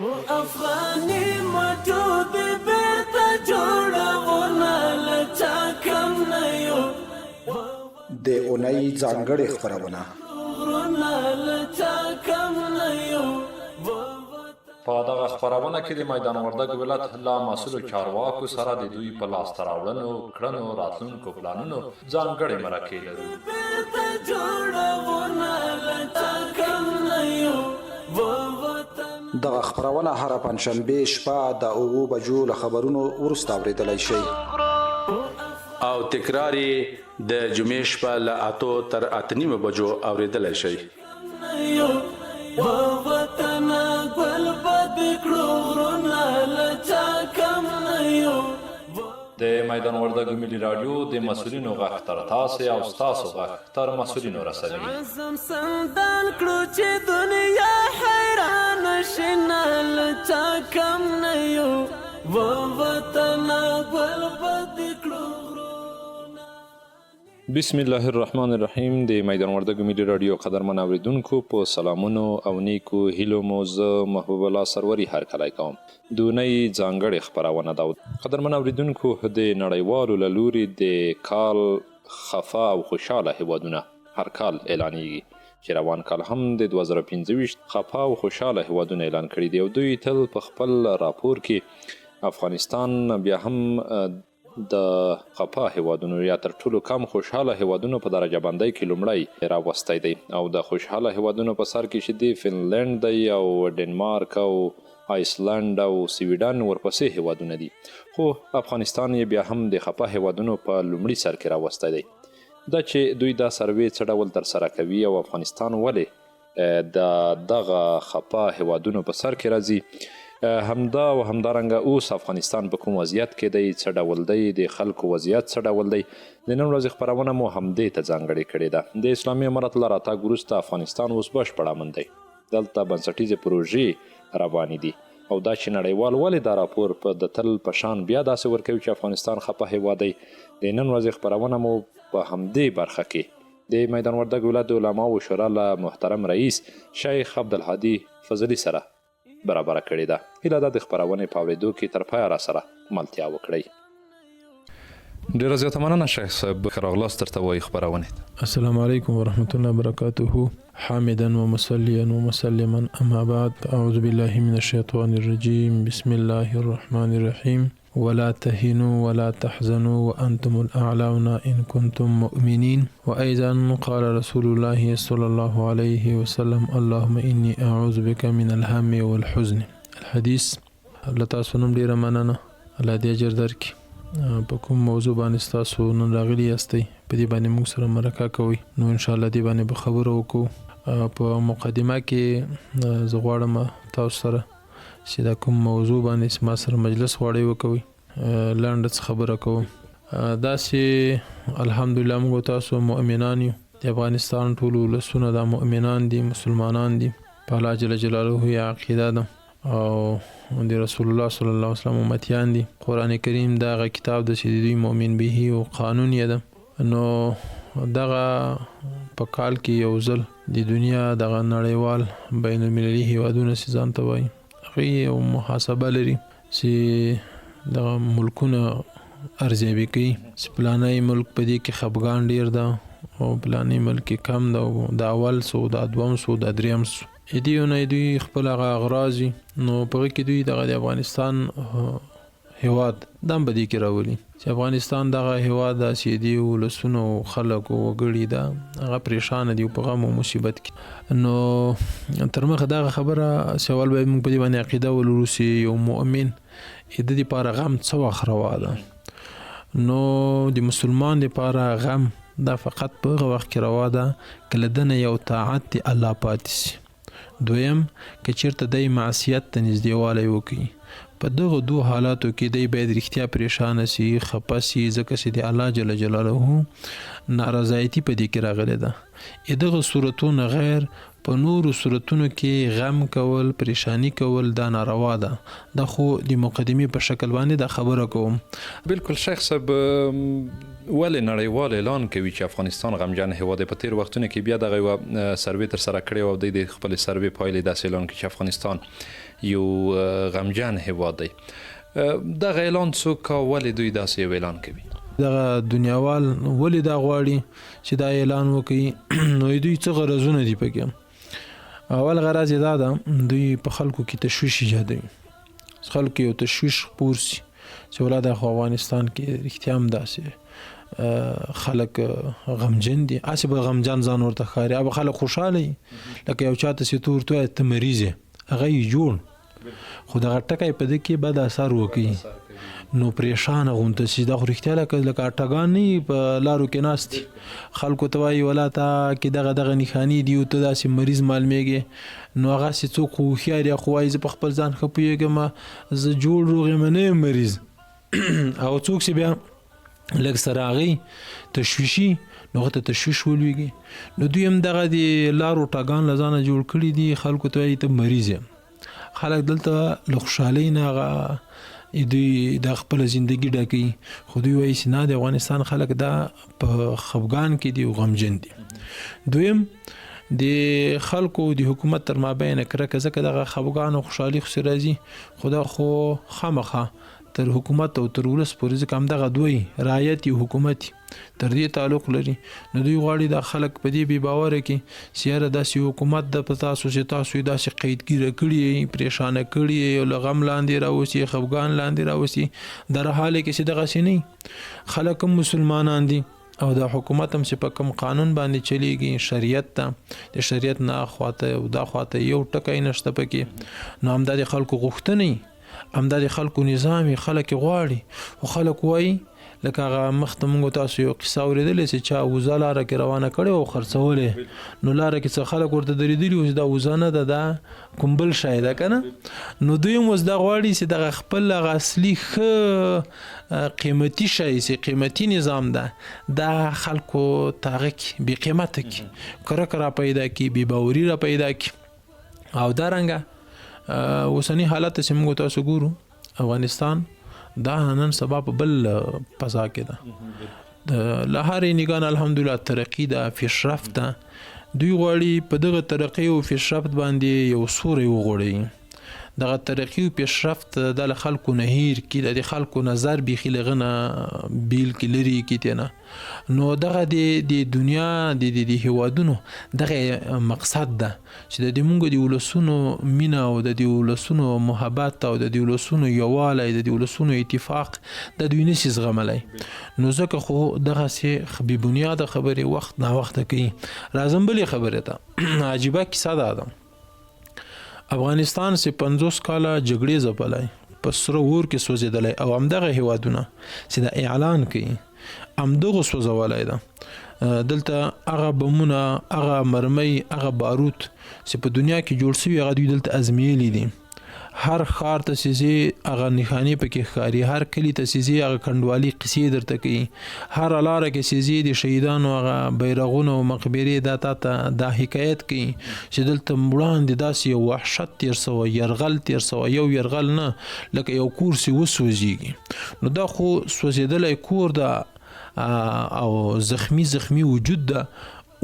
او افغاني مټو دې بیرته جوړونه له چا کم نه یو. د اونۍ ځانګړې خپرونه. غرونه له چا کم نه یو. په دغه خپرونه کې د میدان وردګ ولایت له مسؤلو چارواکو سره د دوی په لاسته راوړنو، کړنو، راتلونکو پلانونو ځانګړې مرکې لرو. بیرته جوړونه له چا کم نه یو. دغه خپرونه هره پنجشنبه شپه د اوو بجو له خبرونو وروسته اورېدلی شئ. او تکرار یې د جمعې شپه له اتو تر اته نیمو بجو اورېدلی شئ. د میدان وردګو ملي راډیو د مسؤلینو غږ تر تاسې او ستاسو غږ تر مسؤلینو رسوي. عزم سندان کړو چې دنیا حیران شي نه له چا کم نه یو و وطنه ګل به دې کړو غرونه. بسم الله الرحمن الرحیم د میدان وردګو ملي راډیو قدرمن اوریدونکو په سلامونو او نیکو هیلو مو زه محبوب الله سروري هرکلی کوم. د اونۍ ځانګړې خپرونه ده. قدرمن اوریدونکو د نړیوالو له لوري د کال خفه او خوشحاله هیوادونه هر کال اعلانیږي چې روان کال هم د 2025 خفه او خوشحاله هیوادونه اعلان کړي دي او دوی تل په خپل راپور کې افغانستان بیا هم د خپه هېوادونو یا تر ټولو کم خوشحاله هېوادونو په درجه بندۍ کې لومړی راوستی دی او د خوشحاله هېوادونو په سر کې چې دی فنلنډ دی او ډنمارک او آیسلنډ او سویډن ورپسې هېوادونه دي خو افغانستان یې بیا هم د خپه هېوادونو په لومړي سر کې راوستی دی. دا چې دوی دا سروې څه ډول ترسره کوي او افغانستان ولې د دغه خپه هېوادونو په سر کې راځي، همدا او همدارنګه اوس افغانستان په کوم وضعیت کې دی، څه ډول دی، د خلکو وضعیت څه ډول دی، د نن ورځې خپرونه مو همدې ته ځانګړې کړې ده. د اسلامي امارت له راتګ وروسته افغانستان اوس بشپړ امن دی، دلته بنسټیزې پروژې روانې دي او دا چې نړیوال ولې دا راپور په د تل په شان بیا داسې ورکوي چې افغانستان خپه هېواد دی، د نن ورځې خپرونه مو په همدې برخه کې د میدان وردګ ولایت د علماوو شورا له محترم رئیس شیخ عبدالهادي فضلي سره برابره کړې ده. هیله ده د خپرونې په اورېدو کې تر پایه راسره ملتیا وکړئ. ډېره زیاته مننه شیخ صاحب، ښه راغلاست درته وایو خپرونې ته. السلام علیکم ورحمة الله وبرکاته حامدا ومصليا ومسلما اما بعد اعوذ بالله من الشیطان الرجیم بسم الله الرحمن الرحیم ولا تهنوا ولا تحزنوا وأنتم الأعلون إن كنتم مؤمنين وأيضا قال رسول الله صلى الله عليه وسلم اللهم إني أعوذ بك من الهم والحزن الحديث له تاسو نم ډیره مننه الله دې اجر درکړي په کوم موضوع باندې تاسو نن راغلي یاستئ په دې باندې موږ سره مرکه کوئ نو ان شاء الله دې باندې به خبرو وکړو په مقدمه کې زه غواړم تاسو سره چې دا کوم موضوع باندې چې ما سره مجلس غواړئ وکوئ لنډه څه خبره کوم داسې الحمدلله موږ تاسو مؤمنان یو د افغانستان ټول ولسونه دا مؤمنان دي مسلمانان دي په الله جل جلاله یې عقیده ده او د رسول الله صلی الله علیه وسلم امتیان دي قرآن کریم دا هغه کتاب ده چې د دوی مؤمن به او قانون یې ده نو دغه په کال کې یو ځل د دنیا دغه نړیوال بین المللي هیوادونه چې ځان ته وایي هغوی یو محاسبه لري چې دغه ملکونه ارزیابي کوي چې پلانی ملک په دې کې خپګان ډیر ده او پلانی ملک کې کم ده او دا اول سو دا دوم سو دا دریم سو دې نه دوی خپل هغه اغراض نو په هغه کې دوی دغه د افغانستان هیواد دا هم په دې کې راولي چې افغانستان دغه هیواد ده چې دی ولسونو او خلکو وګړي ده هغه پریشان دي په غم او مصیبت کې نو تر مخه دغه خبره سوال باید موږ په دې باندې عقیده ولرو چې یو مؤمن د دې لپاره غم څه وخت روا ده نو د مسلمان لپاره غم دا فقط په هغه وخت کې روا ده کله دنه یو طاعت دی الله پاتې سي دویم، که چېرته دی معصیت ته نږدېوالی وکړي، په دغو دوو حالاتو کې دی باید رښتیا پرېشانه شي، خپه شي، ځکه چې د الله جل جلاله نارضایتي په دې کې راغلې ده. له دغه صورتو نه غیر په نورو صورتونو کې غم کول، پرېشاني کول دا ناروا ده. دا خو د مقدمې په شکل باندې دا خبره کوم. بلکل شیخ صاحب ولې نړیوال اعلان کوي چې افغانستان غمجن هیواد دی په تیر وختونو کې بیا دغه یوه سروې ترسره کړې وه او دوی د خپلې سروې پایلې داسې اعلان کړي چې افغانستان یو غمجن هیواد دی. دغه اعلان څوک کا، ولې دوی داسې یو اعلان کوي؟ دغه دنیاوال ولې دا غواړي چې دا اعلان وکړي؟ نو دوی څه غرضونه دي پکې؟ اول غرض یې دا ده، دوی په خلکو کې تشویش ایجادوي، خلکو یو تشویش خپور سي چې ولا دا خو افغانستان کې رښتیا هم داسې خلک غمجن دي، هسې به غمجن ځان ورته ښکاري، به خلک خوشحاله وي، لکه یو چاته چې ته ورته وایې ته مریض یې، هغه یې جوړ، خو دغه ټکی په ده کې بد اثر وکړي، نو پریشانه غونته سي. دا خو رښتیا لکه ټګان نه په لارو کې ناست دي، خلکو ته وایي ولا تا کې دغه دغه نښانې دي او ته داسې مریض معلومېږې، نو هغسې څوک خو هوښیار یا خو وایي زه په خپل ځان ښه پوهېږم، زه جوړ روغ یم، نه یم مریض. او څوک چې بیا لږ سره هغوی تشویشي، نو هغه ته تشویش ولوېږي. نو دوی هم دغه د لارو ټګان له ځانه جوړ کړي دي، خلکو ته وایي ته مریض یم. خلک دلته له خوشحالۍ نه هغه دوی د خپله زندګي ډکوي، خو دوی وایي چې نه، د افغانستان خلک دا په خفګان کې دي او غمجن دي. دویم د خلکو د حکومت تر مابین کرکه، ځکه دغه خفګان او خوشحالي خو راځي، خو دا خو خامخا تر حکومت او تر ولس پورې، ځکه همدغه دوی رعیت یو حکومت تر دې تعلق لري. نو دوی غواړي دا خلک په دې بې باوره کړي چې یاره داسې حکومت ده په تاسو چې تاسو یې داسې قیدګیره کړي یئ، پرېشانه کړي یئ، له غم لاندې راوسي، خفګان لاندې راوسي، در حال کې چې دغسې نه وي. خلک هم مسلمانان دي او دا حکومت هم چې په کوم قانون باندې چلیږي، شریعت ته، د شریعت نه خواته او دا خواته یو ټکی نشته پکې. نو همدا د خلکو غوښتنې، همدا د خلکو نظام یې، خلک یې غواړي. خو خلک وایي لکه هغه مخته موږ تاسو یو قصه اورېدلې چې چا وزه لاره کې روانه کړې او خرڅولې، نو لاره کې څه خلک ورته درېدلي وو چې دا وزه نه ده، دا کوم بل شی ده که نه. نو دوی هم اوس دا غواړي چې دغه خپل هغه اصلي ښه قیمتي شی چې قیمتي نظام ده، دا خلکو ته هغه کړي، بې قیمته کړي، کرکه را پیدا کړي، بې باوري را پیدا کړي. او دا رنګه اوسني حالت چې موږ تاسو ګورو، افغانستان دا نن سبا په بل فضا کې ده، له هرې نګاه نه الحمدلله ترقي ده، پیشرفت ده. دوی غواړي په دغه ترقي او پیشرفت باندې یو سوری وغوړوي، دغه ترقي او پیشرفت دا له خلکو نه هېر کړي، د خلکو نظر بیخي له هغه نه بېل کړي، لرې کړي ترې نه. نو دغه د دنیا د هیوادونو دغه مقصد ده چې د دې مونږ د ولسونو مینه او د دې ولسونو محبت او د دې ولسونو یووالی، د دې ولسونو اتفاق د دوی نشي زغملی. نو ځکه خو دغسې بې بنیاده خبرې وخت ناوخته کوي. راځم بلې خبرې ته. عجیبه کیسه دا ده، افغانستان چې 50 کاله جګړې ځپلی، په سره اور کې سوځېدلی، او همدغه هیوادونه چې دا اعلان کوي همدغو سوځولی ده. دلته هغه بمونه، هغه مرمۍ، هغه باروت چې په دنیا کې جوړ سوي، هغه دوی دلته ازمیلي دي. هر ښار ته چې ځې هغه نښانې پکې ښکاري، هر کلي ته چې ځې هغه کنډوالي قصې درته کوي، هره لاره کې چې ځې د شهیدانو هغه بیرغونه او مقبرې دا تا ته دا حکایت کوي چې دلته وړاندې داسې یو وحشت تېر سوی، یرغل تېر سوی، یو یرغل نه لکه یو کور چې وسوځېږي. نو دا خو سوځېدلی کور ده او زخمی زخمی وجود ده.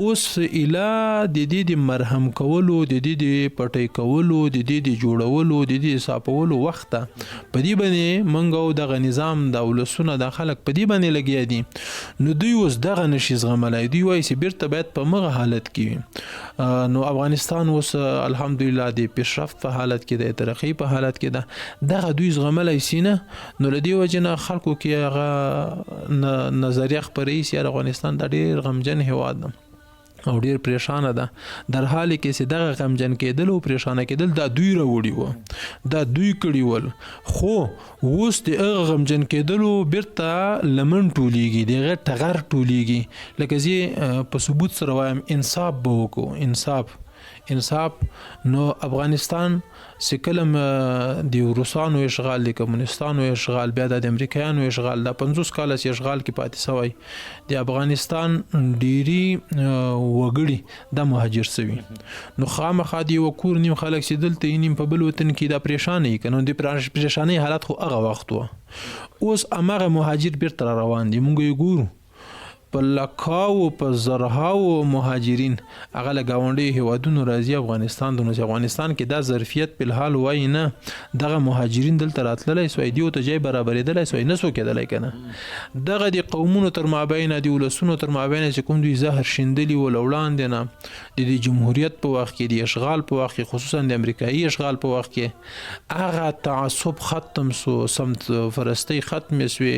اوس اله د دې د مرهم کولو، د دې د پټۍ کولو، د دې د جوړولو، د دې د صافولو وخت ده. په دې باندې موږ او دغه نظام، دا ولسونه، دا خلک په دې باندې لګیا دي. نو دوی اوس دغه نشي زغملی، دوی وایي چې بیرته باید په مغه حالت کې وي. نو افغانستان اوس الحمدلله د پیشرفت په حالت کې دی، ترقۍ په حالت کې ده، دغه دوی زغملی سي نه. نو له دې وجې نه خلکو کې هغه نظریه خپروي چې یاره افغانستان دا ډېر غمجن هېواد ده او ډیر پریشانه ده. در حال کې چې دغه غمجن کېدل او پریشانه کېدل دا دوی راوړي وو، دا دوی کړي ول، خو اوس د هغه غمجن کېدلو بیرته لمن ټولیږي، د هغه ټغر ټولیږي. لکه زه په ثبوت سره وایم، انصاف به وکړو، انصاف انصاف. نو افغانستان چې کله د روسانو اشغال، د کمونستانو اشغال، بیا د امریکایانو اشغال، دا 50 کاله چې اشغال کې پاتې سوی، د افغانستان ډیری وګړي دا مهاجر سوي. نو خامخا د یوه کور نیم خلک چې دلته یې نیم په بل وطن کې دا پریشانه یي که نه، د پریشانۍ حالت خو هغه وخت و. اوس هماغه مهاجر بیرته را روان دي، موږ یې ګورو په لکاوو په زرهاوو مهاجرین هغه له ګاونډیو هیوادونو راځي افغانستان ته، نو چې افغانستان کې دا ظرفیت په الحال وای نه، دغه مهاجرین دلته راتللی سوای، دیو ته جای برابرېدلی سوای، نه سو کېدلی که نه. دغه د قومونو تر مابین، د ولسونو تر مابین چې کوم دوی زهر شیندلي و له وړاندې نه، د دې جمهوریت په وخت کې، د اشغال په وخت کې، خصوصا د امریکایي اشغال په وخت کې، هغه تعصب ختم سو، سمت فرستۍ ختمې سوې،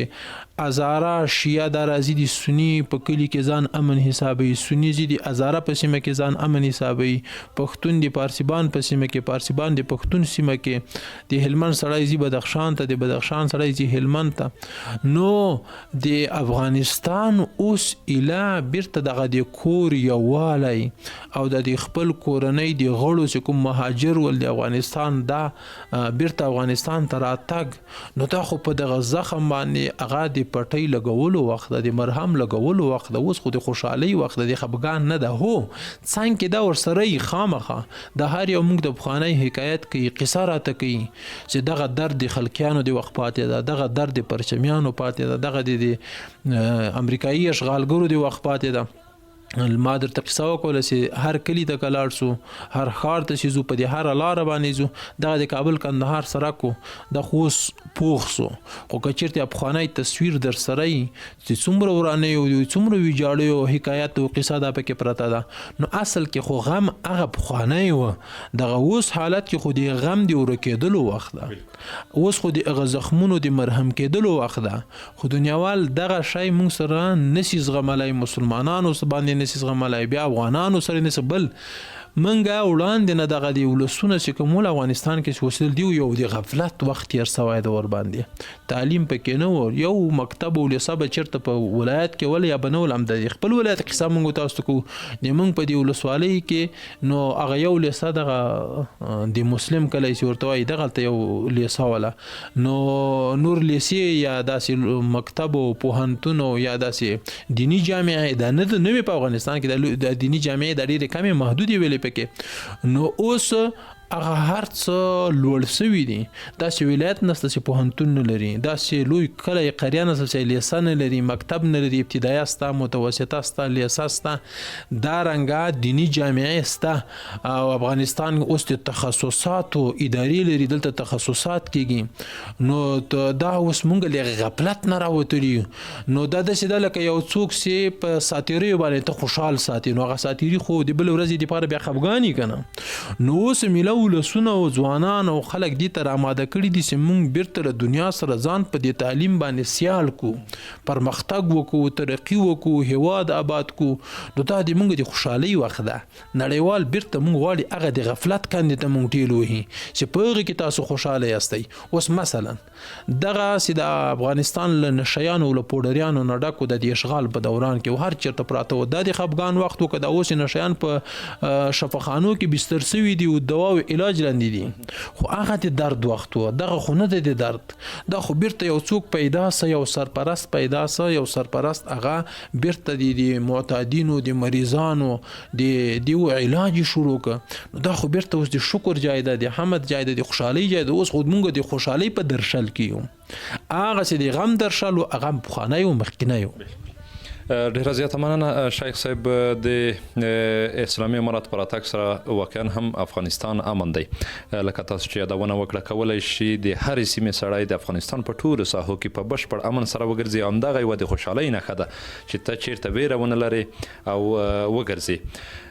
ازاره شیعه دا راځي د سني په کلي کې ځان امن حسابوي، سني ځي د ازاره په سیمه کې ځان امن حسابوي، پښتون د پارسیبان په سیمه کې، پارسیبان د پښتون سیمه کې، د هلمند سړی ځي بدخشان ته، د بدخشان سړی ځي هلمند ته. نو د افغانستان اوس اله بیرته دغه د کور یووالی او د خپل کورنۍ د غړو چې کوم مهاجر ول د افغانستان دا بیرته افغانستان ته راتګ، نو دا خو په دغه زخم باندې هغه د پټۍ لګولو وخت ده، د مرهم لګولو وخت ده، اوس خو د خوشحالۍ وخت ده، د خپګان نه ده. هو څنګ کې دا ورسره یي خامخا د هر یو موږ د پخوانی حکایت کوي، قصه راته کوي چې دغه درد د خلکیانو د وخت پاتې ده، دغه درد د پرچمیانو پاتې ده، دغه د امریکایي اشغالګرو د وخت پاتې ده. ما درته قصه وکوله چې هر کلي ته که لاړ سو، هر ښار ته چې ځو، په دې هره لاره باندې ځو، دغه د کابل کندهار سړک و، دا خو اوس پوخ سو، خو که چېرته پخوانی تصویر در سره یي چې څومره ورانیو څومره ویجاړیو حکایت او قصه دا پکې پرته ده، نو اصل کې خو غم هغه پخوانی و، دغه اوس حالت کې خو د غم د ورکېدلو وخت ده، اوس خو د هغه زخمونو د مرهم کېدلو وخت ده. خو دنیاوال دغه شی موږ سره نسی زغملی، مسلمانانو باندې نسی زغملی، بیا افغانانو سره نسی. بل منګه وړاندې نه دغه د ولسونه چې کوم ول افغانستان کې چې اوسېدل دیو یو د غفلت وخت تېر سوی دی، ورباندې تعلیم پکې نه و، یو مکتب او لیسه به چېرته په ولایت کې ول یا به نه ول، هم د خپل ولایت قصه موږ تاسو ته کوو. د موږ په دې ولسوالۍ کې نو هغه یو لیسه دغه د مسلم کلی چې ورته وایي دغلته یو لیسه وله، نو نور لیسې یا داسې مکتب او پوهنتون او یا داسې دیني جامعې دا نه ده نوې په افغانستان کې، د دیني جامعې دا ډېرې کمې محدودې ویلې پکې. نو اوس هغه هر څه لوړ سوي دي، داسې ولایت نشته چې پوهنتون نه لري، داسې لوی کلی قریه نشته چې لیسه نه لري، مکتب نه لري، ابتدایه سته، متوسطه سته، لیسه سته، دا رنګه دیني جامعې سته. او افغانستان اوس د تخصصاتو ادارې لري، دلته تخصصات کیږي. نو دا اوس مونږ له غفلت نه راوتلي یو. نو دا داسې ده لکه یو څوک چې په ساتیریو باندې ته خوشحال ساتي، نو هغه ساتیري خو د بلې ورځې دپاره بیا خفګان یې که نه. نو اوس مله ولسونه او ځوانان او خلک دې ته راماده کړي دي چې مونږ بیرته له دنیا سره ځان په دې تعلیم باندې سیال کو، پرمختګ وکړو، ترقي وکړو، هیواد آباد کو. نو دا د مونږ د خوشحالۍ وخت ده. نړیوال بیرته مونږ غواړي هغه د غفلت کندې ته مونږ ټیل وهي چې په هغې کې تاسو خوشحاله یاستئ. اوس مثلا دغه چې د افغانستان له نشیانو او له پوډریانو نه ډک و د دې اشغال په دوران کې هر چېرته پراته و، دا د خفګان وخت و که دا اوس نشیان په شفاخانو کې بستر سوي دي او دوا او علاج لاندې دي، خو هغه د درد وخت و، دغه خو نه دی د درد. دا خو بیرته یو څوک پیدا سه، یو سرپرست پیدا سه، یو سرپرست هغه بیرته د معتادینو د مریضانو د دیو علاج شروع که. نو دا خو بیرته اوس د شکر جای ده، د حمد جای ده، د خوشحالۍ جای ده. اوس خو مونږ د خوشحالۍ په درشل کې یو، هغه چې د غم درشل و هغه هم پخوانی و مخکینی و. ډېره زیاته مننه شیخ صاحب. د اسلامي امارت په راتګ سره واقعا هم افغانستان امن دی، لکه تاسو چې یادونه وکړه، کولی شي د هرې سیمې سړی د افغانستان په ټولو ساحو کې په بشپړ امن سره وګرځي. همدغه یوه د خوشحالۍ نښه ده چې ته چېرته ویره ونه لرې او وګرځې.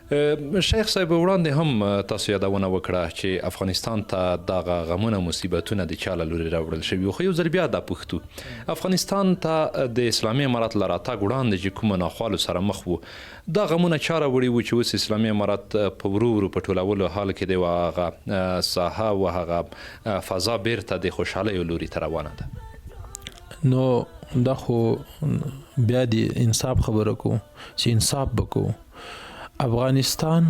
شیخ صاحب وړاندې هم تاسو یادونه وکړه چې افغانستان ته دغه غمونه مصیبتونه د چا له لوري راوړل شوي، خو یو ځل بیا دا پوښتو، افغانستان ته د اسلامي امارت له راتګ وړاندې چې کومو ناخوالو سره مخ وو، دا غمونه چا راوړي وو چې اوس اسلامي امارت په ورو ورو په ټولولو حال کې دی او هغه ساحه او هغه فضا بیرته د خوشحالیو لوري ته روانه ده؟ نو دا خو بیا د انصاف خبره کوو چې انصاف به کوو. افغانستان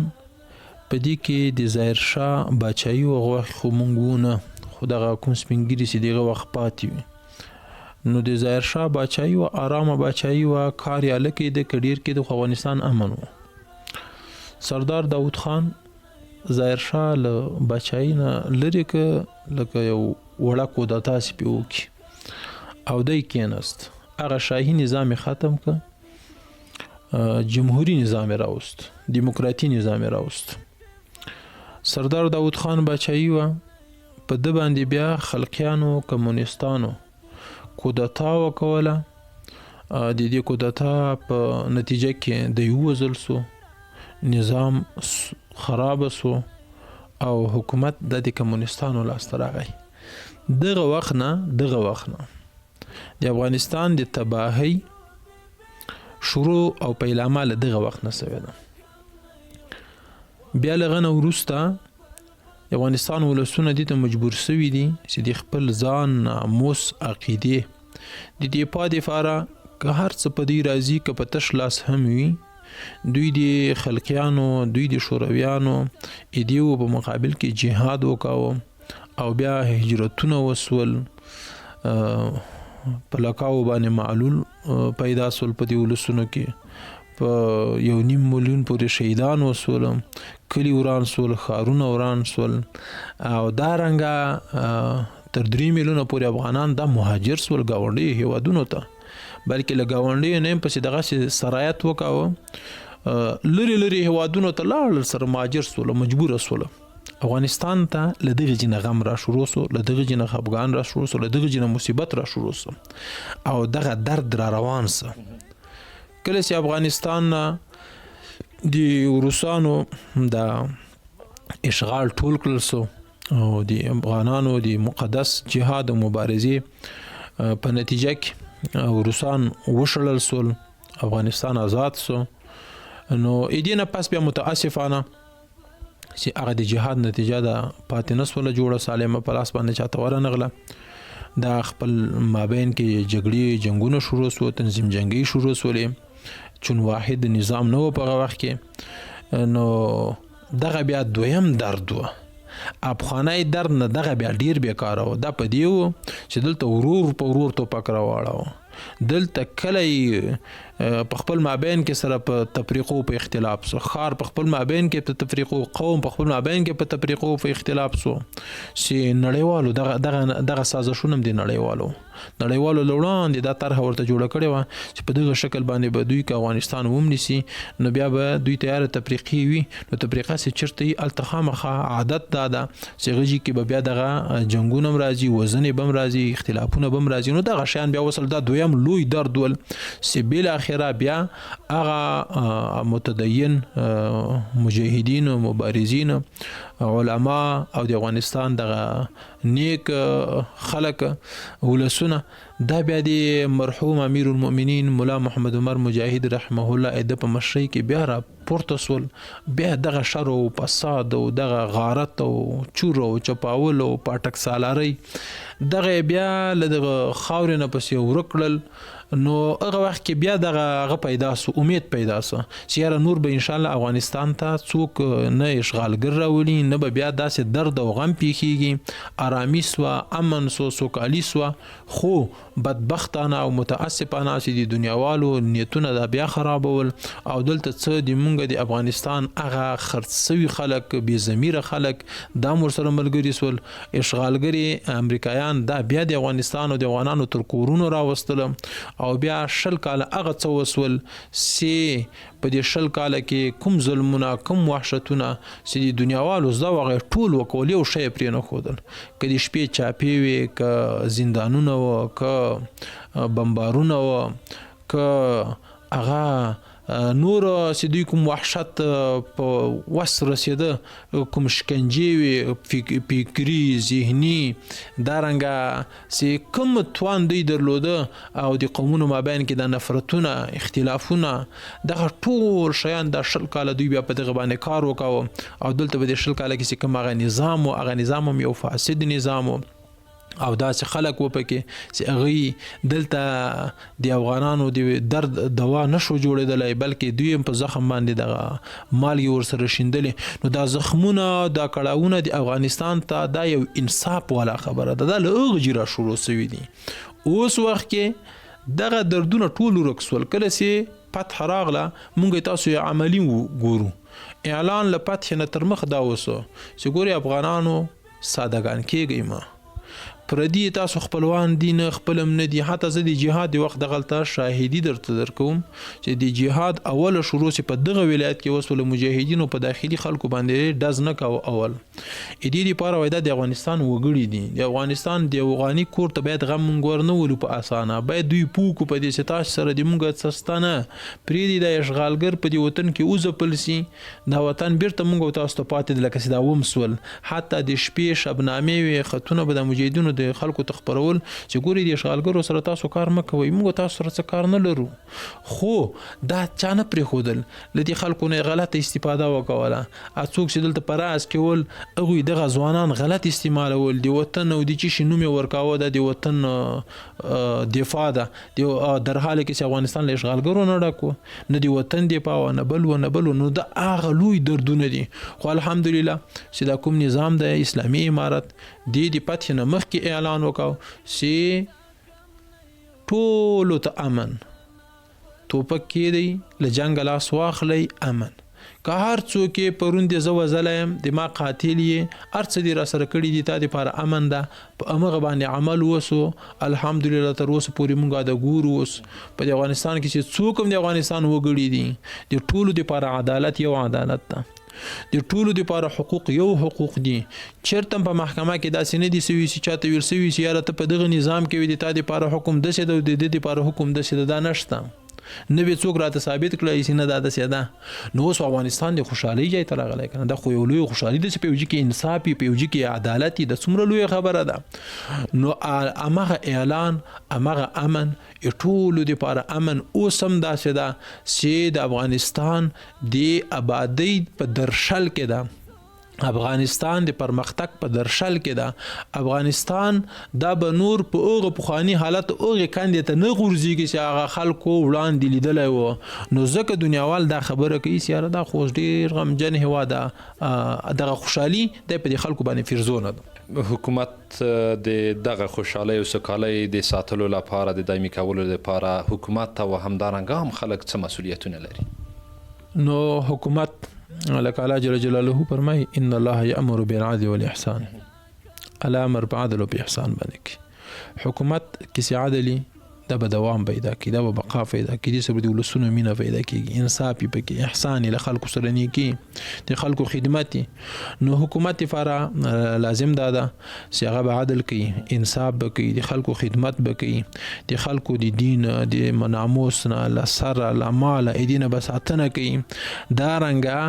په دې کې د ظاهر شاه باچایي و، هغه وخت خو مونږ وو نه، خو دغه کوم سپین ږیري چې دغه وخت پاتې وي، نو د ظاهر شاه باچایي وه، ارامه باچایي وه، کار یې هله کېده که ډېر کېده، خو افغانستان امن و. سردار داود خان ظاهر شاه له باچایي نه لرې که لکه یو وړه کودتا چې پرې وکړي، او دی کېناست، هغه شاهي نظام یې ختم که. جمهوري نظام یې راوست، دیموکراتي نظام یې راوست. سردار داود خان باچایي وه، په ده باندې بیا خلقیانو کمونستانو کودتا وکوله. د دې کودتا په نتیجه کې دی ووژل سو، نظام خراب سو او حکومت د کمونستانو لاسته راغی. دغه وخت نه د افغانستان د تباهۍ شروع او پیلامه له دغه وخت نه سوې ده. بیا له هغه نه وروسته د افغانستان ولسونه دې ته مجبور سوي دي چې د خپل ځان، ناموس، عقیدې د دفاع دپاره که هر څه په دوی راځي، که په تش لاس هم وي، دوی د خلقیانو، دوی د شورویانو ایدیو په مقابل کې جهاد وکاوه او بیا هجرتونه وسول، په لکاو باندې معلول پیدا سول په دې ولسونو کې، په 1.5 میلیون پورې شهیدان وسول، کلي وران سول، ښارونه وران سول او دا رنګه تر 3 میلیونه پورې افغانان دا مهاجر سول ګاونډیو هیوادونو ته، بلکې له ګاونډیو نه هم پسې دغسې سرایت وکاوه، لرې لرې هیوادونو ته لاړل، سره مهاجر سول، مجبوره سول. افغانستان ته له دغې جینه غم را شروع سو، له دغې جینه خفګان را شروع سو، له دغې جینه مصیبت را شروع سو او دغه درد را روان سو. کله چې افغانستان نه د روسانو د اشغال ټول کړل سو او د افغانانو د مقدس جهاد او مبارزې په نتیجه کې روسان وشړل سول، افغانستان آزاد سو، نو ایدې نه پس بیا متاسفانه چې هغه د جهاد نتیجه ده پاتې نه سوله جوړه سالمه، په لاس باندې چاته ورنغله. دا خپل مابین کې جګړې جنګونه شروع سو، تنظیم جنګي شروع سولې، چون واحد نظام نه و په هغه وخت کې. نو دغه بیا دویم درد و، افغانۍ درد نه دغه بیا ډیر بیکاره و. دا په دې و چې دلته ورور په ورور توپک راواړاوه، دلته کلی په خپل مابین کې سره په تفریقو په اختلاف سو، ښار په خپل مابین کې په تفریقو، قوم په خپل مابین کې په تفریقو په اختلاف سو، چې نړیوالو دغه دغه دغه سازشونه هم دي نړیوالو له وړاندې دا طرحه ورته جوړه کړې وه چې په دغه شکل باندې به دوی که افغانستان ومنیسي نو بیا به دوی تیاره تفریقې وي، نو تفریقه چې چېرته وي هلته خامخا عادت دا ده چې غږي کې به بیا دغه جنګونه هم راځي، وزنې به هم راځي، اختلافونه به هم راځي. نو دغه شیان بیا وصل دا دویم لوی درد ول چې بالاخره بیا هغه متدین مجاهدین او مبارزین علما او د افغانستان دغه نیک خلک ولسونه دا بیا د مرحوم امیر المؤمنین ملا محمد عمر مجاهد رحمه الله د په مشرۍ کې بیا را پورته سول. بیا دغه شر او فساد او دغه غارت او چور او چپاول او پاټک سالارۍ دغه بیا له دغه خاورې نه پسې ورک کړل. نو هغه وخت کې بیا دغه هغه پیدا سو، امید پیدا سو چې یاره نور به انشاءالله افغانستان ته څوک نه اشغالګر راولي، نه به بیا داسې درد او غم پیښیږي. آرامي سوه، امن سو، سوکالي سوه. خو بدبختانه او متاسفانه چې د دنیاوالو نیتونه دا بیا خرابول او دلته څه د مونږ د افغانستان هغه خرڅ سوي خلک، بې ضمیره خلک دا هم ورسره ملګري سول. اشغالګري امریکایان دا بیا د افغانستان او د افغانانو تر کورونو راوستل او بیا 20 کاله هغه څه وسول چې په دې 20 کاله کې کوم ظلمونه، کوم وحشتونه چې د دنیاوالو زده وه هغه یې ټول وکول، یو شی یې پرې نه ښودل. که د شپې چاپې وې، که زندانونه وه، که بمبارونه وه، که هغه نور چې دوی کوم وحشت په وس رسېده، کوم شکنجې وې، فکري، ذهني، دارنګه چې کوم توان دوی درلوده او د قومونو مابین کې دا نفرتونه، اختلافونه، دغه ټول شیان دا 20 کاله دوی بیا په دغه باندې کار وکاوه. او دلته په دې 20 کاله کې چې کوم هغه نظام و، هغه نظام هم یو فاسد نظام و او داسې خلک و پکې چې هغوی دلته د افغانانو د درد دوا نشو جوړېدلی، بلکې دوی هم په زخم باندې دغه مالګې ورسره شیندلې. نو دا زخمونه، دا کړاوونه د افغانستان ته دا یو انصاف والا خبره ده، دا له هغه جي را شروع سوي دي. اوس وخت کې دغه دردونه ټول ورک سول. کله چې فتح راغله مونږ یې تاسو یې عملي ګورو، اعلان له فتح نه تر مخ دا وسو چې ګورئ افغانانو سادهګان کېږئ مه، پردي تاسو خپلوان دي نه، خپل هم نه دي. حتی زه د جهاد د وخت دغلته شاهدي درته درکوم چې د جهاد اوله شروع چې په دغه ولایت کې وسوله، مجاهدینو په داخلي خلکو باندې ډز نه کاوه اول. د دې لپاره وایي دا د افغانستان وګړي دي، د افغانستان د افغاني کور ته باید غم مونږ ور نه ولو په اسانه، باید دوی پوه کړو په دې چې تاسو سره د مونږ څه شته نه، پرېږدي دا اشغالګر په دې وطن کې وځپل سي، دا وطن بیرته مونږ او تاسو ته پاتې دی لکه چې دا ومسول. حتی د شپې شبنامې وې، خطونه به د مجاهدینو د خلکو ته خپرول چې ګورئ د اشغالګرو سره تاسو کار مه کوئ، موږ تاسو سره څه کار نه لرو. خو دا چا نه پرېښودل، له دې خلکو نه یې غلطه استفاده وکوله. څوک چې دلته په راس کې ول هغوی دغه ځوانان غلط استعمالول، د وطن او د چیشي نوم یې ورکاوه، دا د وطن دفاع ده، در حال کې چې افغانستان له اشغالګرو نه ډک و، نه د وطن دفاع وه، نه بل و نه بل و. نو دا هغه لوی دردونه دي. خو الحمدلله چې دا کوم نظام دی اسلامي امارت دې د فتح نه مخکې اعلان وکاو چې ټولو ته امن، توپک کېدی، له جنګه لاس واخلئ، امن. که هر څوک یې پرون دې زه وزلی یم، د ما قاتل یې، هر څه دې راسره کړي دي، تا دپاره امن ده، په همغه باندې عمل وسو. الحمدلله تر اوسه پورې مونږ د ګورو اوس په دې افغانستان کې چې څوک هم د افغانستان وګړي دي، د ټولو دپاره عدالت یو عدالت ده، د ټولو دپاره حقوق یو حقوق دي. چېرته هم په محکمه کې داسې نه دي سوي چې چاته ویل سوي چې یاره ته په دغه نظام کې وې، د تا دپاره حکم داسې ده او د ده دپاره حکم داسې ده، دا نشته. نه به څوک راته ثابت کړی چې نه دا داسې ده. نو اوس افغانستان د خوشحالۍ ځای ته راغلی که نه، دا خو یو لوی خوشحالي ده چې په یو ځای کې انصاف وي، په یو ځای کې عدالت وي، دا څومره لویه خبره ده. نو همغه اعلان، همغه امن، ټولو دپاره امن اوس هم داسې ده چې د افغانستان د آبادۍ په درشل کې ده، افغانستان د پرمختګ په درشل کې ده. افغانستان دا به نور په هغه پخواني حالت هغې کندې ته نه غورځېږي چې هغه خلکو وړاندې لیدلی و. نو ځکه دنیاوال دا خبره کوي چې یاره دا خو اوس ډېر غمجن هېواد ده، دغه خوشحالي دی په دې خلکو باندې فیرزونه ده. حکومت د دغه خوشحالۍ او سوکالۍ د ساتلو لپاره، د دایمي کولو لپاره حکومت او همدارنګه هم خلک څه مسولیتونه لري؟ نو حکومت لکه الله جل جلاله فرمایي ان الله یامر بالعدل والاحسان، الله امر په عدل او په احسان باندې کوي. حکومت کې چې عدل دا به دوام پیدا کړي، دا به بقا پیدا کړي، دې سره به د ولسونو مینه پیدا کېږي، انصاف یې پکې، احسان یې له خلکو سره نیکي، د خلکو خدمت یې. نو حکومت لپاره لازم دا ده چې هغه به عدل کوي، انصاف به کوي، د خلکو خدمت به کوي، د خلکو د دین د ناموس نه، له سره، له ماله، د دې نه به ساتنه کوي. دا رنګه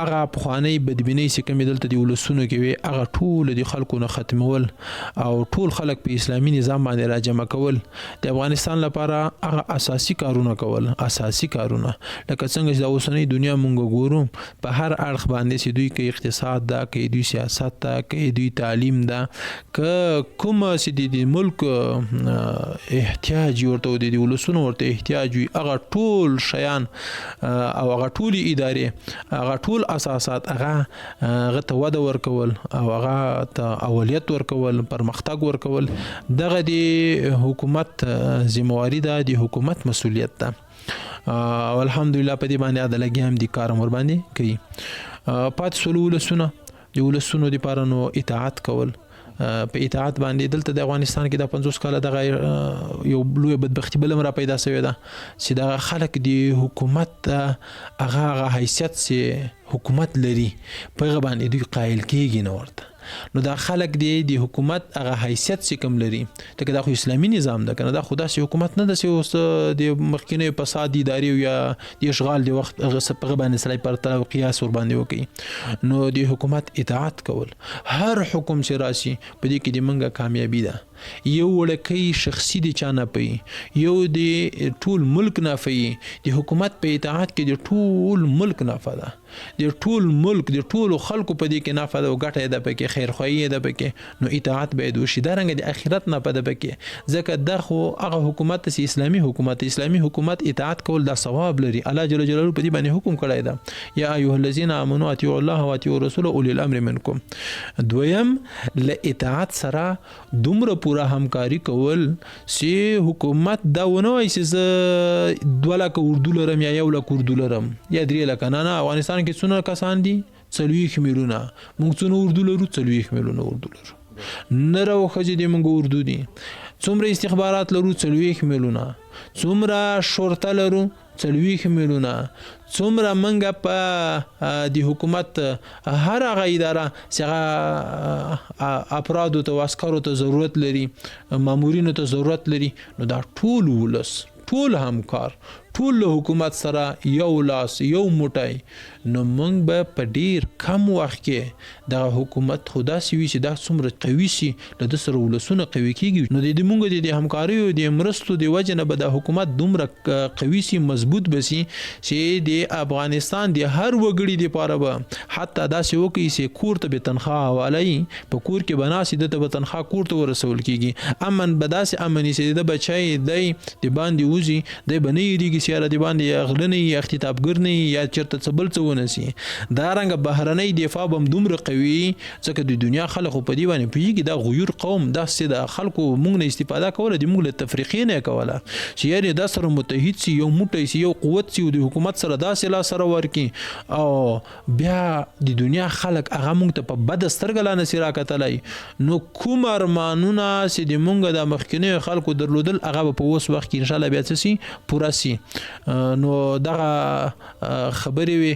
هغه پخوانۍ بدبینۍ چې کومې دلته د ولسونو کې وې، هغه ټول د خلکو نه ختمول او ټول خلک په اسلامي نظام باندې راجمع کول، د افغانستان لپاره هغه اساسي کارونه کول. اساسي کارونه لکه څنګه چې د اوسنۍ دنیا مونږ ګورو په هر اړخ باندې چې دوی کې اقتصاد ده، کې دوی سیاست ده، کې دوی تعلیم ده، که کوم چې د ملک احتیاج ورته او د ولسونو ورته احتیاج وي، هغه ټول شیان او هغه ټولې ادارې، هغه ټول اساسات، هغه ته وده ورکول او هغه ته اولیت ورکول، پرمختګ ورکول، دغه د حکومت ذمہواري ده، د حکومت مسولیت ده. او الحمدلله په دې باندې عدالګي هم دي، کار هم ورباندې کوي. پاتې سول ولسونه، د ولسونو دپاره نو اطاعت کول، په اطاعت باندې دلته د افغانستان کې د 50 کاله دغه یو لوی بدبختي بل هم را پیدا شوې ده چې دغه خلک د حکومت هغه حیثیت چې حکومت لري په هغه باندې دوی قایل کیږي نه ورته. نو دا خلک دی د حکومت هغه حیثیت چې کوم لري، ځکه دا خو اسلامي نظام ده کنه، دا خو داسې حکومت نه ده چې اوس د مخکینیو فساد ادارې یا د اشغال د وخت هغه څه په هغه باندې سړی پرتله او قیاس ورباندې وکړي. نو د حکومت اطاعت کول، هر حکم چې راسي په دې کې د منګه کامیابي ده. یو وړکی شخصي د چا نه پي، یو د ټول ملک نه پي، د حکومت په اطاعت کې د ټول ملک نفع ده، د ټول ملک د ټولو خلکو په دې کې نفع ده او ګټه یې ده پکې، خیرخواهي یې ده پکې. نو اطاعت باید وشي. دا رنګه د اخرت نفع ده پکې، ځکه دا خو هغه حکومت چې اسلامي حکومت، اسلامي حکومت اطاعت کول دا ثواب لري. الله جل جلاله په دې باندې حکم کړی ده، یا ایها الذین آمنوا اطیعوا الله واطیعوا الرسول اولی الامر منکم. دویم له اطاعت سره دومره پوره همکاري کول چې حکومت دا ونه وایي چې زه 2 لکه اردو لرم یا 1 لک اردو لرم یا 3 لکه، نه نه، افغانستان کې څونه کسان دي؟ 40 میلیونه. موږ څونه اردو لرو؟ 40 میلیونه اردو لرو. نر او ښځې د موږ اردو دي. څومره استخبارات لرو؟ 40 میلیونه. څومره شرطه لرو؟ 40 میلیونه. څومره موږ په د حکومت هر هغه اداره چې هغه افرادو ته او عسکرو ته ضرورت لري، مامورینو ته ضرورت لري، نو دا ټول ولس، ټول همکار، ټول له حکومت سره یو لاس یو موټی، نو موږ به په ډیر کم وخت کې دغه حکومت خو داسې وي چې دا څومره قوي سي، له ده سره ولسونه قوي کیږي. نو د موږ د همکاریو د مرستو د وجې نه به دا حکومت دومره قوي سي، مضبوط به سي چې د افغانستان د هر وګړي دپاره به حتی داسې وکړي چې کور ته به تنخوا حواله وي، په کور کې به ناست ده ته به تنخوا کور ته ورسول کیږي. امن به داسې امن وي چې د بچی دی د باندې وځي، دی به نه یریږي چې یاره د باندې غله نه وي، اختطافګر نه وي، یا چېرته څه بل څه ونه سي. دا رنګه بهرنۍ دفاع به هم دومره قوي، ځکه د دنیا خلک خو په دې باندې پوهېږي دا غیور قوم داسې د خلکو موږ نه استفاده کوله، د موږ له تفریقې نه یې کوله چې یعنې دا سره متحد سي، یو موټی سي، یو قوت سي، او د حکومت سره داسې لاس سره ورکړي، او بیا د دنیا خلک هغه موږ ته په بده سترګه لا نه سي راکتلی. نو کوم ارمانونه چې د موږ د مخکنیو خلکو درلودل هغه به په اوس وخت کې انشاءالله بیا څه سي پوره سي. نو دغه خبرې وې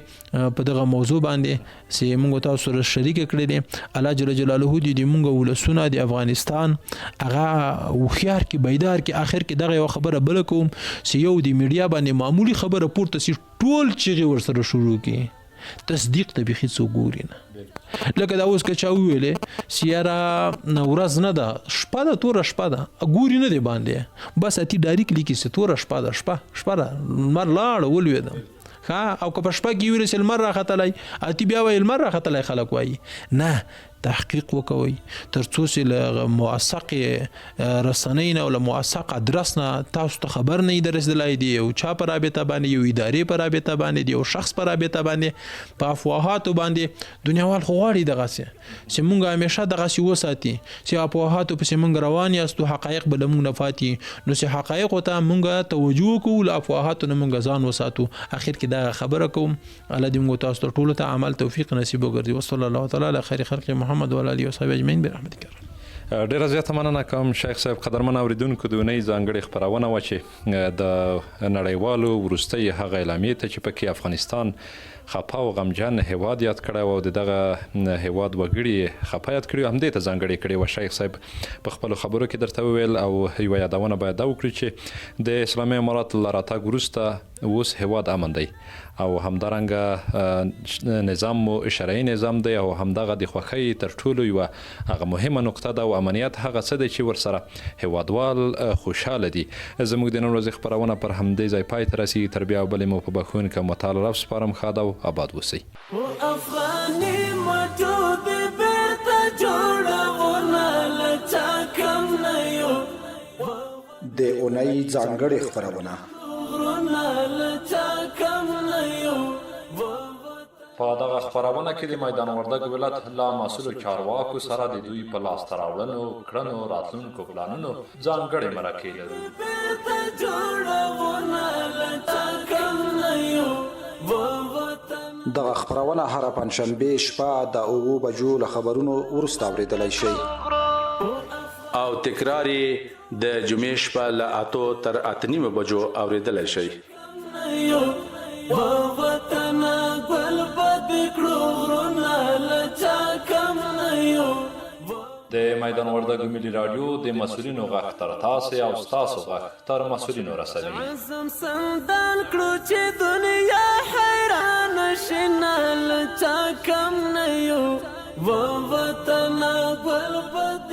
په دغه موضوع باندې چې موږ تاسو سره شریک کړې دي. الله جل جلاله دې د موږ ولسونه د افغانستان هغه هوښیار کې بیدار کې. آخر کې دغه یو خبره بله کوم چې یو د میډیا باندې معمولي خبره پورته سي، ټول چیغې ورسره شروع کړي، تصدیق ته بیخي څوک ګوري نه. لکه دا اوس که چا وویلې چې یاره ورځ نه ده شپه ده، توره شپه ده، ګوري نه دی باندې، بس اتي ډایرک لیکي چې توره شپه ده، شپه شپه ده، لمر لاړ ولوېدم. ښه، او که په شپه کې وویل چې لمر راختلی، اتي بیا وایي لمر راختلی، خلک وایي نه، تحقیق وکوئ تر څو چې له موثقې رسنۍ نه او له موثق ادرس نه تاسو ته خبر نه وي دررسېدلی، د یو چا په رابطه باندې، یو ادارې په رابطه باندې، د یو شخص په رابطه باندې، په افواهاتو باندې. دنیاوال خو غواړي دغسې چې موږ همیشه دغسې وساتي چې افواهاتو پسې موږ روان یاستو، حقایق به له موږ نه پاتې. نو چې حقایقو ته موږ توجه وکړو، له افواهاتو نه موږ ځان وساتو. اخر کې دغه خبره کوم، الله دې موږ تاسو ته ټولو ته عمل توفیق نصیب وګرځي. وصلی الله تعالی علی خیر خلق محمد وعلى آله وصحبه اجمعین برحمتک. ډیره زیاته مننه کوم شیخ صاحب. قدرمن اوریدونکو، د اونۍ ځانګړې خپرونه وه چې د نړیوالو وروستۍ هغه اعلامیې ته چې پکې افغانستان خپه او غمجن هیواد یاد کړی او د دغه هیواد وګړي خپه یاد کړي، همدې ته ځانګړې کړې وه. شیخ صاحب په خپلو خبرو کې درته وویل او یوه یادونه باید دا وکړو چې د اسلامي امارت له راتګ وروسته اوس هیواد امن دی او همدارنګه نظام مو شرعي نظام دی او همدغه د خوښۍ تر ټولو یوه هغه مهمه نقطه ده او امنیت هغه څه دی چې ورسره هیوادوال خوشحاله دي. زموږ د نن ورځې خپرونه پر همدې ځای پای ته رسیږي. تر بیا بلې مو په بښونکي او متعال رب سپارم. ښاد او آباد اوسئ. افغاني مټو دې بیرته جوړونه له چا کم نه یو. د اونۍ ځانګړې خپرونه غرونه له چا کم نه یو. په دغه خپرونه کې د میدان وردګ ولایت له مسؤلو چارواکو سره د دوی په لاسته راوړنو، کړنو، راتلونکو پلانونو ځانګړې مرکې لرو. بیرته جوړونه له چا کم نه یو. دغه خپرونه هره پنجشنبه شپه د 7 بجو له خبرونو وروسته اورېدلی شئ. او تکرار یې د جمعې شپه له 8 تر 8:30 بجو اورېدلی شئ. وطن ګل بد کړو غرونه له چا کم نه یو. د میدان وردګو ملي راډیو د مسؤلینو غږ تر تاسې او ستاسو غږ تر مسؤلینو رسوي. عزم سندان کړو چې دنیا حیران شي، نه له چا کم نه یو. وطن ګل بد